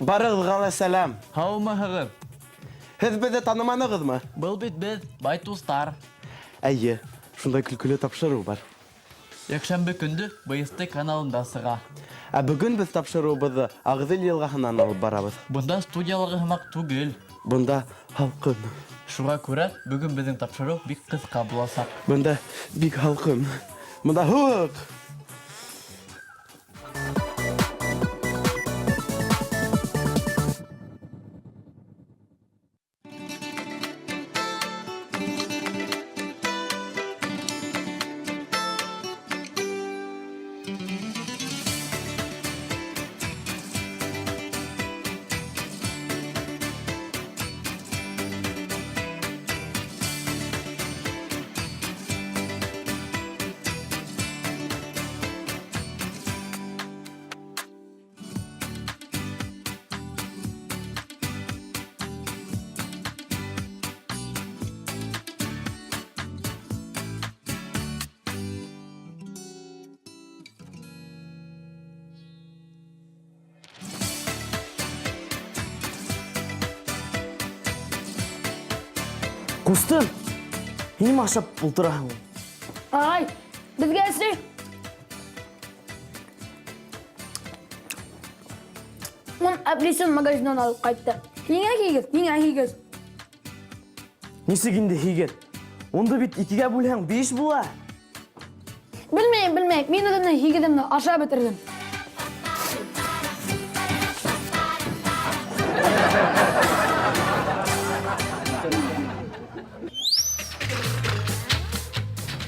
Барығыҙға ла сәләм. Һаумыһығыҙ. Һеҙ беҙҙе таныманығыҙмы? Был бит беҙ, бай дуҫтар. Әйе, шундай көлкөлө тапшырыу бар. Якшәмбе көндө БСТ каналында сыға. Ә бөгөн беҙ тапшырыуыбыҙҙы Ағиҙел йылғаһынан алып барабыҙ. Бында студиялағы һымаҡ түгел. Бында һалҡын. Шуға күрә бөгөн беҙҙең тапшырыу бик ҡыҫҡа буласаҡ. Бында бик һалҡын. Бында һыуыҡ. Ҡустым, һин нимә ашап ултыраһың? Ағай, беҙгә әсәй. Ун апельсин магазиннан алып ҡайтты. Һиңә һигеҙ, миңә һигеҙ. Нисек инде һигеҙ? Унды бит икегә бүлһәң, биш була. Белмәйем, белмәйем. Мин үҙемдең һигеҙемде ашап бөтөрҙөм.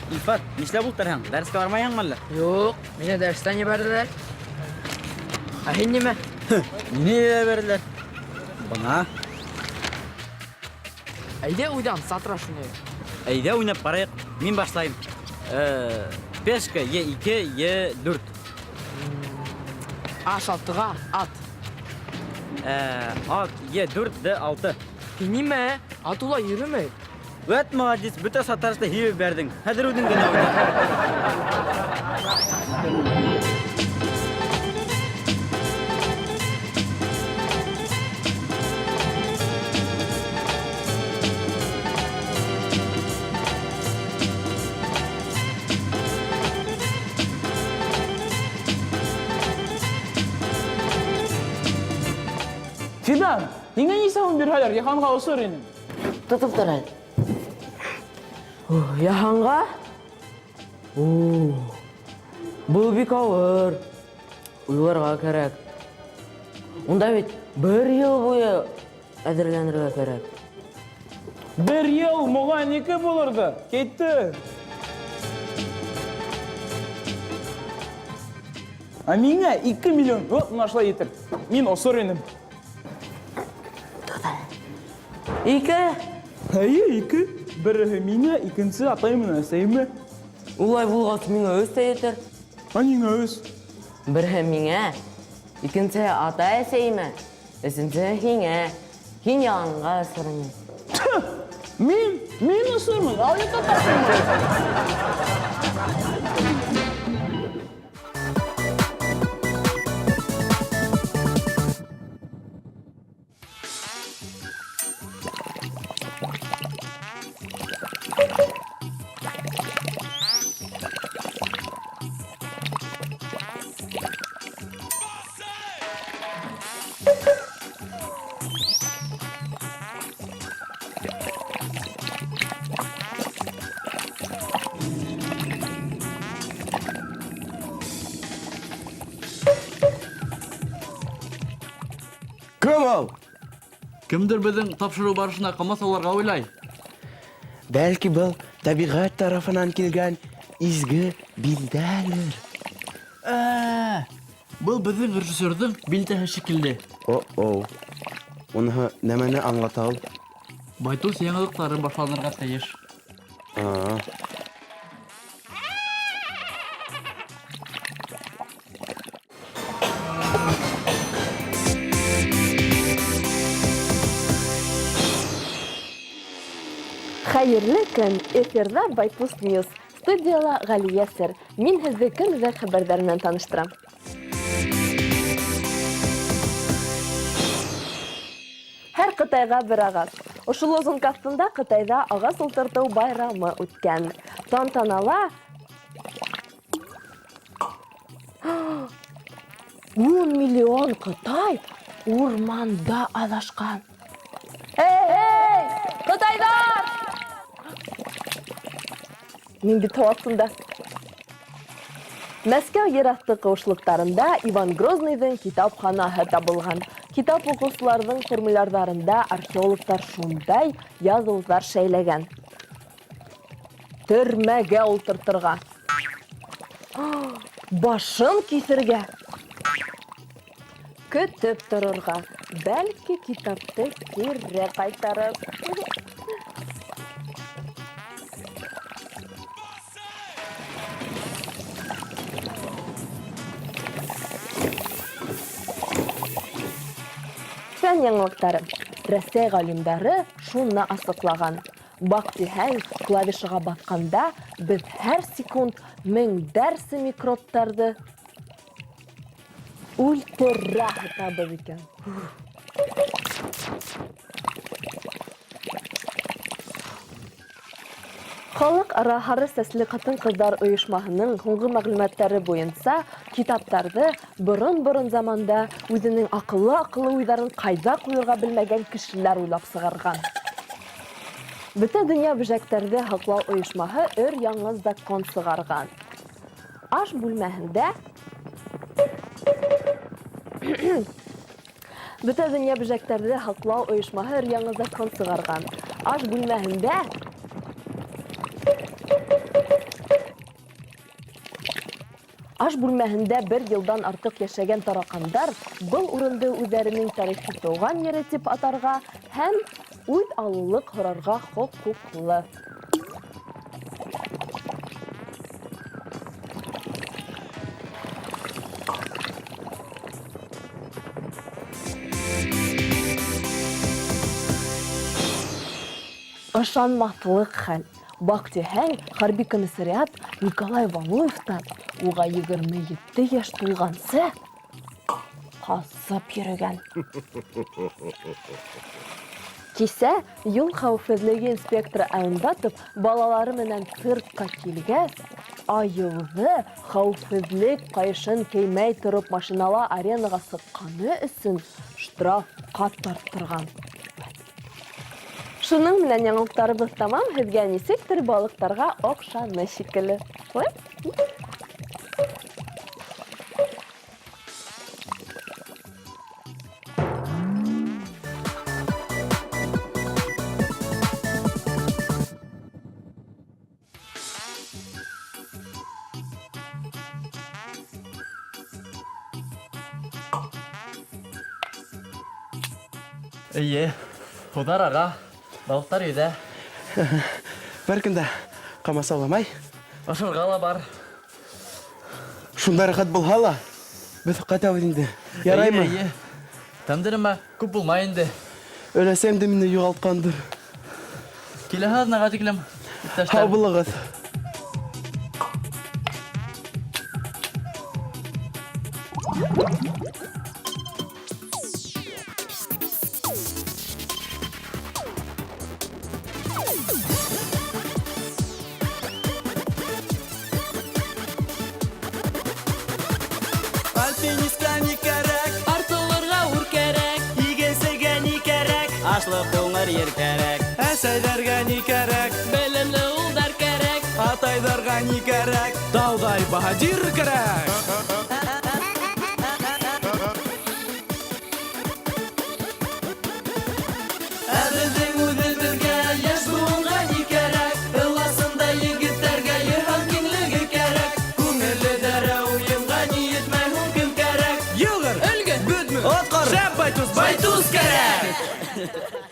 Илфат, нишләп ултырһың? Дәрескә бармайһыңмы әллә? Юҡ, мине дәрестән ебәрҙеләр. Ә һин нимә? Мине ебәрҙеләр. Бына. Әйҙә уйҙан сатраш уйнайыҡ. Әйҙә уйнап ҡарайыҡ. Мин башлайым. Э, пешка Е2, Е4. Аш алтыға ат. Э, ат Е4, Д6. Һин нимә? Ат улай йөрөмәй. Вәт молодец, бөтә саташты һибеп бәрҙең. Хәҙер үҙең генә уйна. Фидан, ниңә нисә һум бирһәләр, Йыһанға осор инең? Тотоп тор әле. Йыһанға? Был бик ауыр. Уйларға кәрәк. Унда бит бер йыл буйы әҙерләнергә кәрәк. Бер йыл, моғайын, ике булыр ҙа. Китте. Ә миңә 2 миллион, вот мына шулай етер. Мин осор инем. Ике? Әйе, ике. Береһе миңә, икенсе атайым менән әсәйемә. Улай булғас, миңә өс тә етер. Ә ниңә өс? Береһе миңә, икенсеһе атай-әсәйемә, өсөнсөһө һиңә. Һин яланға осор инең. Мин, мин осормон, ал татарсыңмы? Кем ул? Кемдер беҙҙең тапшырыу барышына ҡамасауларға уйлай. Бәлки был тәбиғәт тарафынан килгән изге билдәлер. Ә, был беҙҙең режиссерҙың билдәһе шикелле. О-оу. Уныһы нәмәне аңлата ул? Байтус яңылыҡтары башланырға тейеш. Хәйерле көн! Эфирҙа Байтус Ньюс. Студияла Ғәлиә Сер. Мин һеҙҙе көн үҙәк хәбәрҙәр менән таныштырам. Һәр ҡытайға бер ағас. Ошо лозунг аҫтында Ҡытайҙа ағас ултыртыу байрамы үткән. Тантанала 10 миллион ҡытай урманда аҙашҡан. Эй, эй, ҡытайҙар! Мин бит һыу аҫтында. Мәскәү ер аҫты ҡыуышлыҡтарында Иван Грозныйҙың китапханаһы табылған. Китап уҡыусыларҙың формулярҙарында археологтар шундай яҙыуҙар шәйләгән. Төрмәгә ултыртырға. Башын киҫергә. Көтөп торорға. Бәлки китапты кире ҡайтарыр. Фән яңылыҡтары. Рәсәй ғалимдары шуны асыҡлаған. Баҡтиһәң, клавишаға баҫҡанда беҙ һәр секунд меңдәрсә микробтарҙы үлтерә һатабыҙ икән. Халыҡ-ара һары сәсле ҡатын-ҡыҙҙар ойошмаһының һуңғы мәғлүмәттәре буйынса китаптарҙы борон-борон заманда үҙенең аҡыллы-аҡыллы уйҙарын ҡайҙа ҡуйырға белмәгән кешеләр уйлап сығарған. Бөтә донъя бөжәктәрҙе һаҡлау ойошмаһы өр-яңы закон сығарған. Аш бүлмәһендә Бөтә донъя бөжәктәрҙе һаҡлау ойошмаһы өр-яңы закон сығарған. Аш бүлмәһендә Аш бүлмәһендә бер йылдан артыҡ йәшәгән тараҡандар был урынды үҙҙәренең тарихи тыуған ере тип атарға һәм үҙ аллылыҡ һорарға хоҡуҡлы. Ышанмаҫлыҡ хәл. Баҡтиһәң, хәрби комиссариат Николай Валуевтан уға 27 йәш тулғансы ҡасып йөрөгән. Кисә юл хәүефһеҙлеге инспекторы Әүендатов балалары менән циркка килгәс, айыуҙы хәүефһеҙлек ҡайышын кеймәй тороп машинала аренаға сыҡҡаны өсөн штрафҡа тарттырған. Шуның менән яңылыҡтарыбыҙ тамам, һеҙгә нисектер балыҡтарға оҡшаны шикелле. Шулай? Эйе, һыуҙар аға, балыҡтар йөҙә. Бер кем дә ҡамасауламай. Ашарға ла бар. Шунда рәхәт булһа ла, беҙ ҡайтабыҙ инде. Яраймы? Эйе, эйе. Тәмдермә, күп булмай инде. Өләсәм дә мине юғалтҡандыр. Киләһе аҙнаға тиклем, иптәштәр. Һау булығыҙ. Альпинистка ни кәрәк? Артылырға үр кәрәк. Игенсегә ни кәрәк? Ашлыҡ уңыр ер кәрәк. Әсәйҙәргә ни кәрәк? Белемле улдар кәрәк. Атайҙарға ни кәрәк? Тауҙай баһадир кәрәк. Ә беҙҙең үҙебеҙгә йәш быуынға ни кәрәк? Ыласындай егеттәргә йыһан киңлеге кәрәк. Күңелле дәрә уйынға ни етмәй һуң кем кәрәк? Йылғыр, Өлгө, бөтмө, Отҡор, шәп Байтус, Байтус кәрәк!